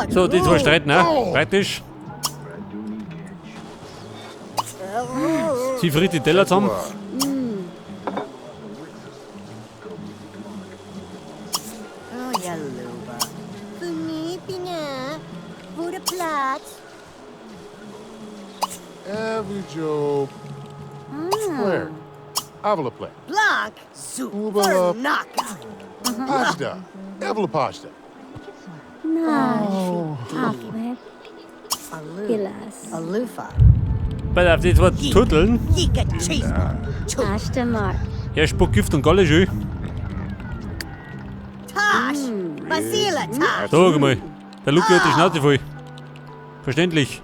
So, die zwei streiten, ne? Praktisch. Sie friert die Teller zusammen. Blanc Ubala. Naka. Pajda. Evla Pajda. Gilas. Alufa. Pass auf, die zwei Turteln. Yika cheese. Ashtamar. Er spuckt Gift und Galle schön. Tosh. Basila Tosh. Sag mal, der Luki hat die Schnauze voll. Verständlich.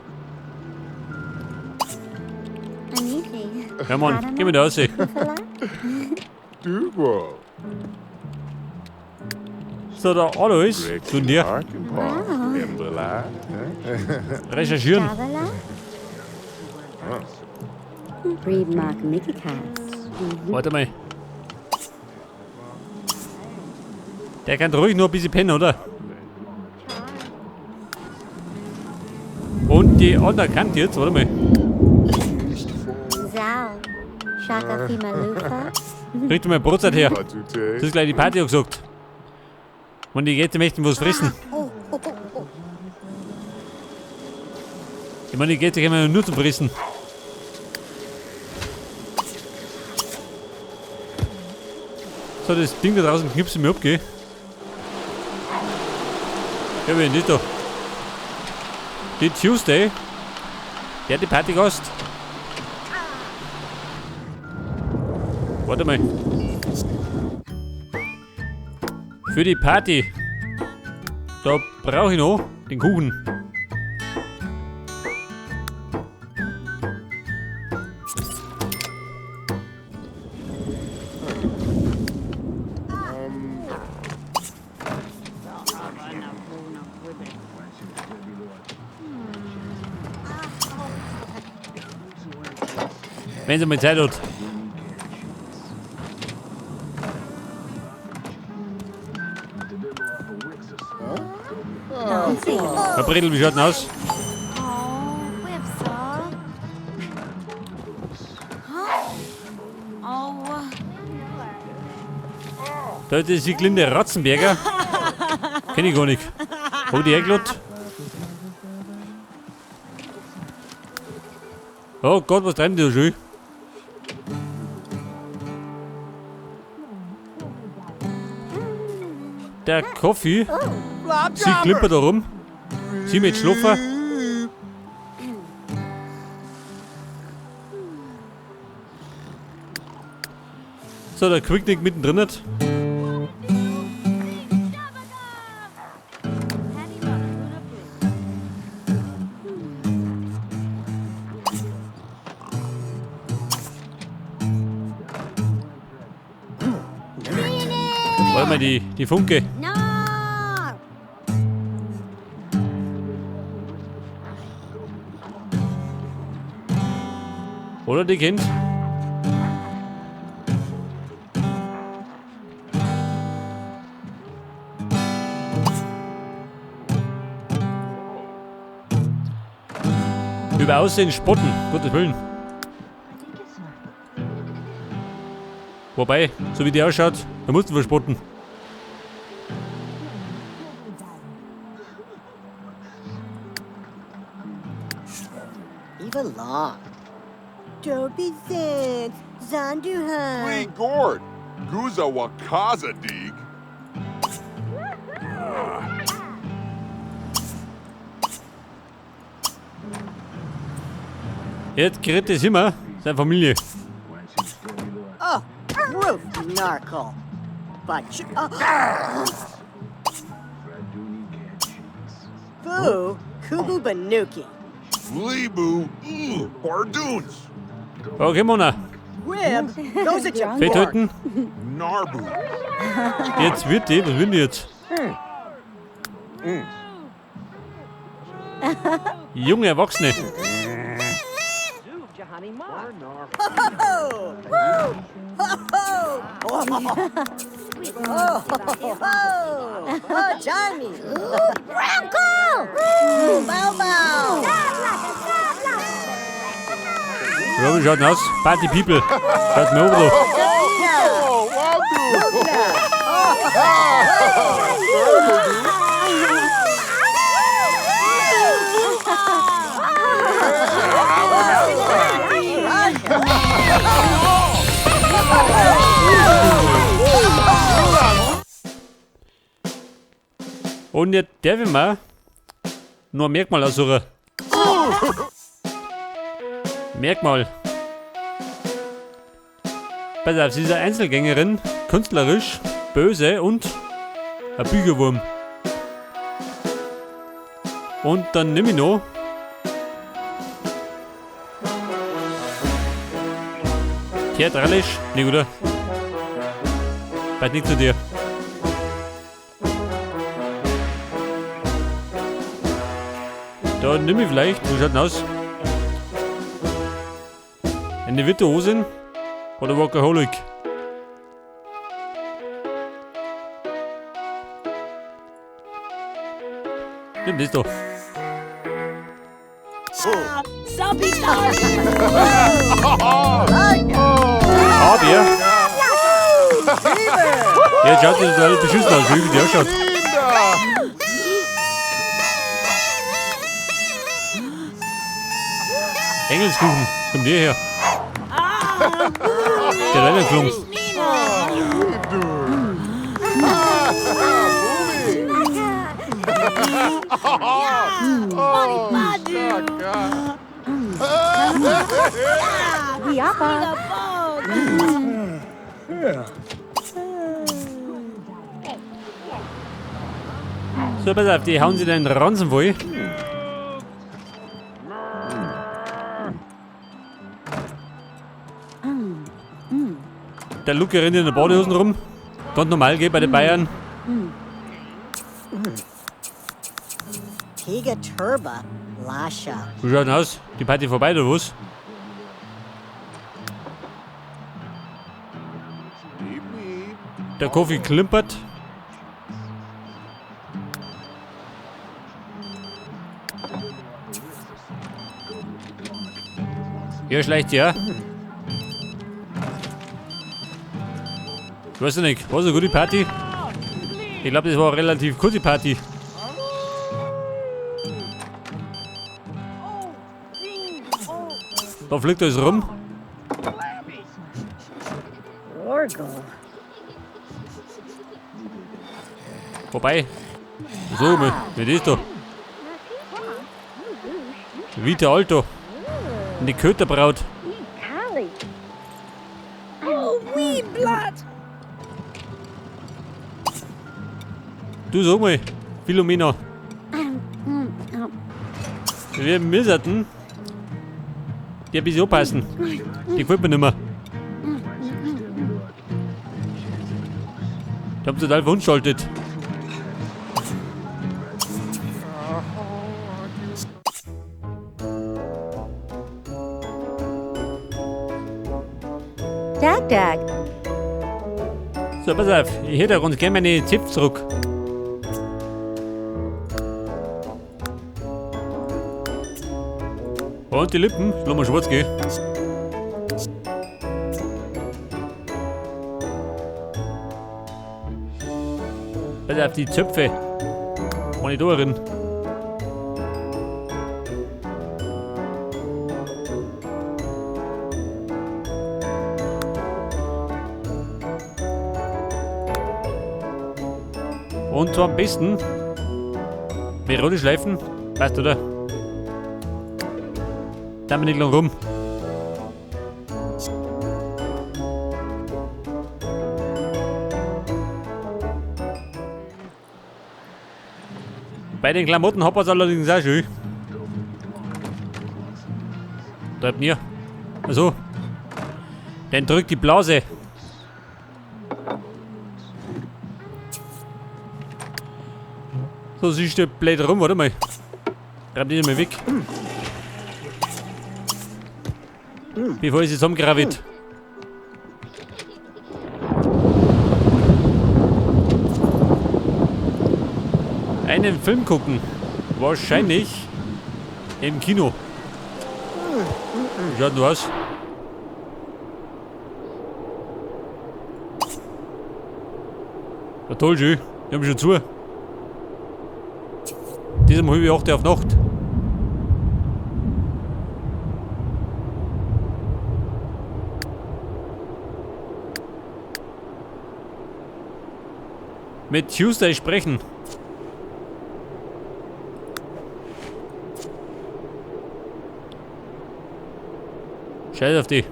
Anifi. Ja Mann, geh mir da raus. Dubo. So, der Alois, zu dir. Arkenpaw. Embla. Recherchieren. Davala. Reebmark Mikikas. Warte mal. Der kann ruhig nur ein bisschen pennen, oder? Und die andere kann jetzt, warte mal. Zal. Shaka Fimalufa. Richte mal Brotzeit her. Batute. Das ist gleich die Party angesagt. Und die Gäste möchten was fressen. Ich meine, die Gäste kommen ja nur zum Fressen. So, das Ding da draußen knipst mir ab, gell? Ja, wer nicht da? Die Tuesday. Der hat die Partygast. Warte mal. Für die Party. Da brauche ich noch den Kuchen. Wenn sie mal Zeit hat. Herr Bredel, wie schaut denn aus? Da ist die Sieglinde Ratzenberger. Kenn ich gar nicht. Hab ich die eingeladen? Oh Gott, was treiben die da schön? Der Coffee. Sie klimpert da rum. Sie mit Schlupfer. So, der Quicknick mittendrin hat. Warte mal, die Funke. Oder die Kind? Über Aussehen spotten, Gottes Willen. Wobei, so wie die ausschaut, da mussten wir spotten. Eva Long. Dopey Zins. Zonduhan. Lee Gord. Guza Wakaza Deeg. Jetzt gerät es immer seine Familie. Oh, Roof Narkle. But Boo Kubu Banuki. Libu. Bardoons. Okay, Mona. Rib goes at your Fett halten. Narbu. Jetzt wird die. Was will die jetzt? Junge Erwachsene. Oh, oh, oh, Johnny. Branko! Bow bow. Ja, wie schaut denn aus? Party People. Schaut mir oben. Oh, Wabu. Und jetzt darf ich mir noch ein Merkmal aussuchen. Merkmal. Pass auf, sie ist eine Einzelgängerin, künstlerisch, böse und ein Bücherwurm. Und dann nimm ich noch theatralisch, nee, oder? Bald nicht zu dir. Da nimm ich vielleicht, wie schaut denn aus? Eine Virtuosin oder Workaholic? Nimm das doch. Aber. Ja, schaut das total beschissen aus, wie die ausschaut. Engelskuchen, komm dir her. Der hat reingeflogen. Yapa. So, pass auf, die hauen sie den Ranzen voll. Der Luke rennt in der Badehosen rum. Ganz normal, geht bei den Bayern. Tiga Turba, Lasha. Wie schaut denn aus? Die Party vorbei, oder was? Der Kofi klimpert. Ja, schleicht ja. Ich weiß nicht, war so eine gute Party? Ich glaube, das war eine relativ kurze Party. Da fliegt alles rum. Vorbei. So, mit ist da? Vita Alto. Und die Köterbraut. Du sag mal, Philomena. Wir müssen die ein bisschen anpassen. Die gefällt mir nicht mehr. Die haben total verunstaltet. Dag Dag. So, pass auf, ich hätte ganz gerne meine Zipf zurück. Und die Lippen, lass mal schwarz gehen. Pass auf, die Zöpfe. Monitorin. Und zwar am besten mit roten Schleifen, weißt du, oder? Da bin ich nicht lang rum. Bei den Klamotten hat man's allerdings auch schön. Bleibt mir. Also. Dann drückt die Blase. So, sie steht blöd rum, warte mal. Reib die mal weg. Bevor ich sie zusammengravit. Einen Film gucken. Wahrscheinlich im Kino. Wie schaut denn du aus? Ja, toll, schön. Ich hab schon zu. Diesem 7:30 auf Nacht. Mit Tuesday sprechen. Scheiß auf die.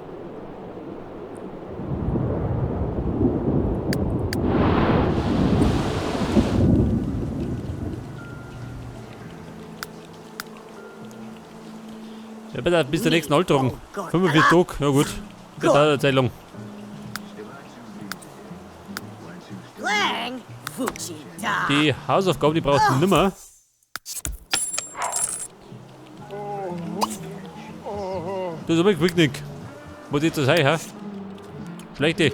Ja, bitte, bis zur nächsten Alterung. 45 Tage, ja gut. Das dauert eine Zeit lang. Die Hausaufgaben, die brauchst du nimmer. Das ist aber ein Quicknick. Wo sieht das her, hä? Schlechte.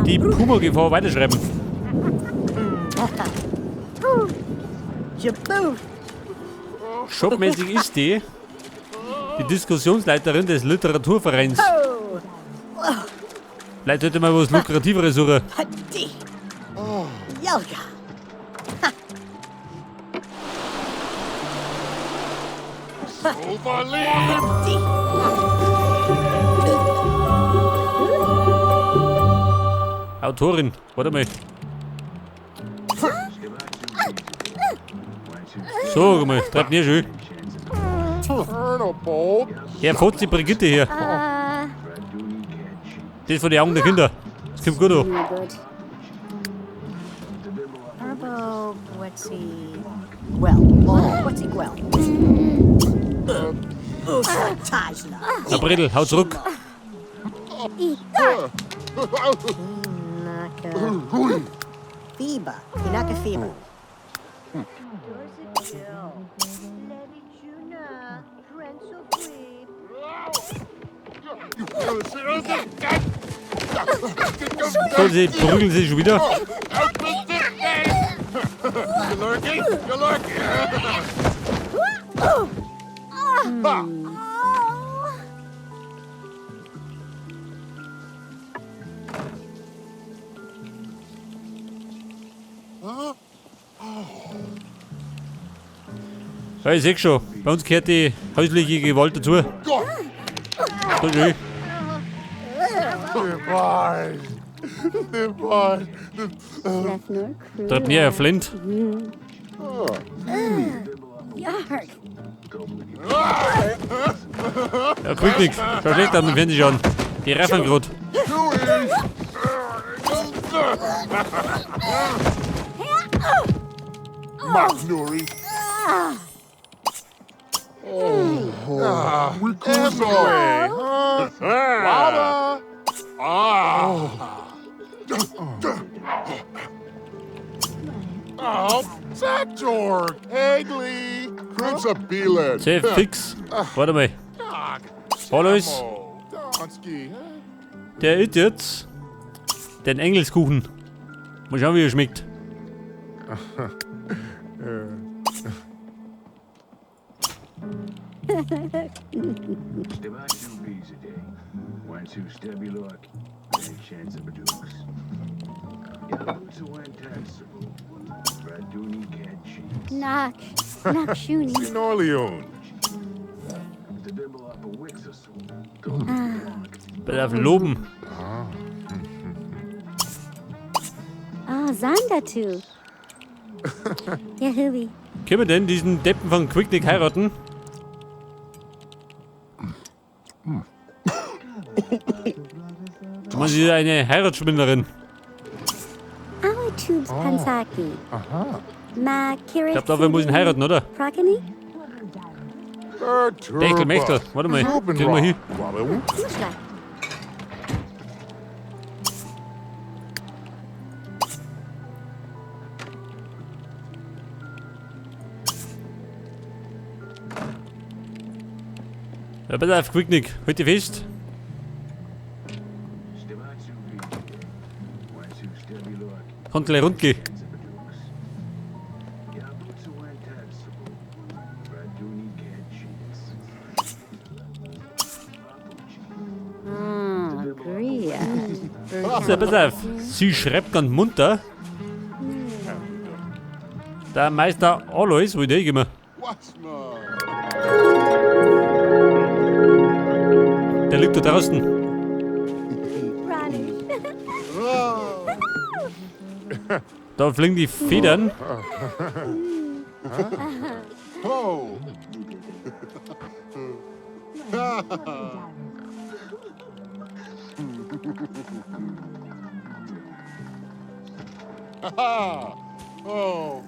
Die Puma-Gefahr weiterschreiben. Shopmäßig ist die Diskussionsleiterin des Literaturvereins. Vielleicht sollte man was Lukrativeres suchen. Autorin, warte mal. So, guck mal, treibt mir schön. Ja, fotzt die Brigitte hier. Das ist von den Augen der Kinder. Das kommt gut an. Na Bredel, hau zurück. Fieber, Inaka Fieber. So, sie prügeln sich schon wieder. Ja, ich seh schon, bei uns gehört die häusliche Gewalt dazu. So schön. Treibt näher, Flint. Ja, Quicknick. Schau schlecht an den Fernsehen an. Die raffen grad. Nuri. Sehr fix. Warte mal. Hallo ist. Der isst jetzt den Engelskuchen. Mal schauen, wie er schmeckt. Bei der Loben. Ah, Zandatu. Yahui. Können wir denn diesen Deppen von Quicknick heiraten? Man ist eine Heiratsschwindlerin. Tubes Pansaki. Ich glaube, dafür muss ich ihn heiraten, oder? Techtel Mechtel. Warte mal. Gehen wir hin. Ja, pass auf, Quicknick, halt dich fest. Kann gleich rund gehen. Ah, Gria. So, pass auf. Sie schreibt ganz munter. Der Meister Alois, wo ich der immer. Der liegt da draußen. Da fliegen die Federn. Oh. Oh.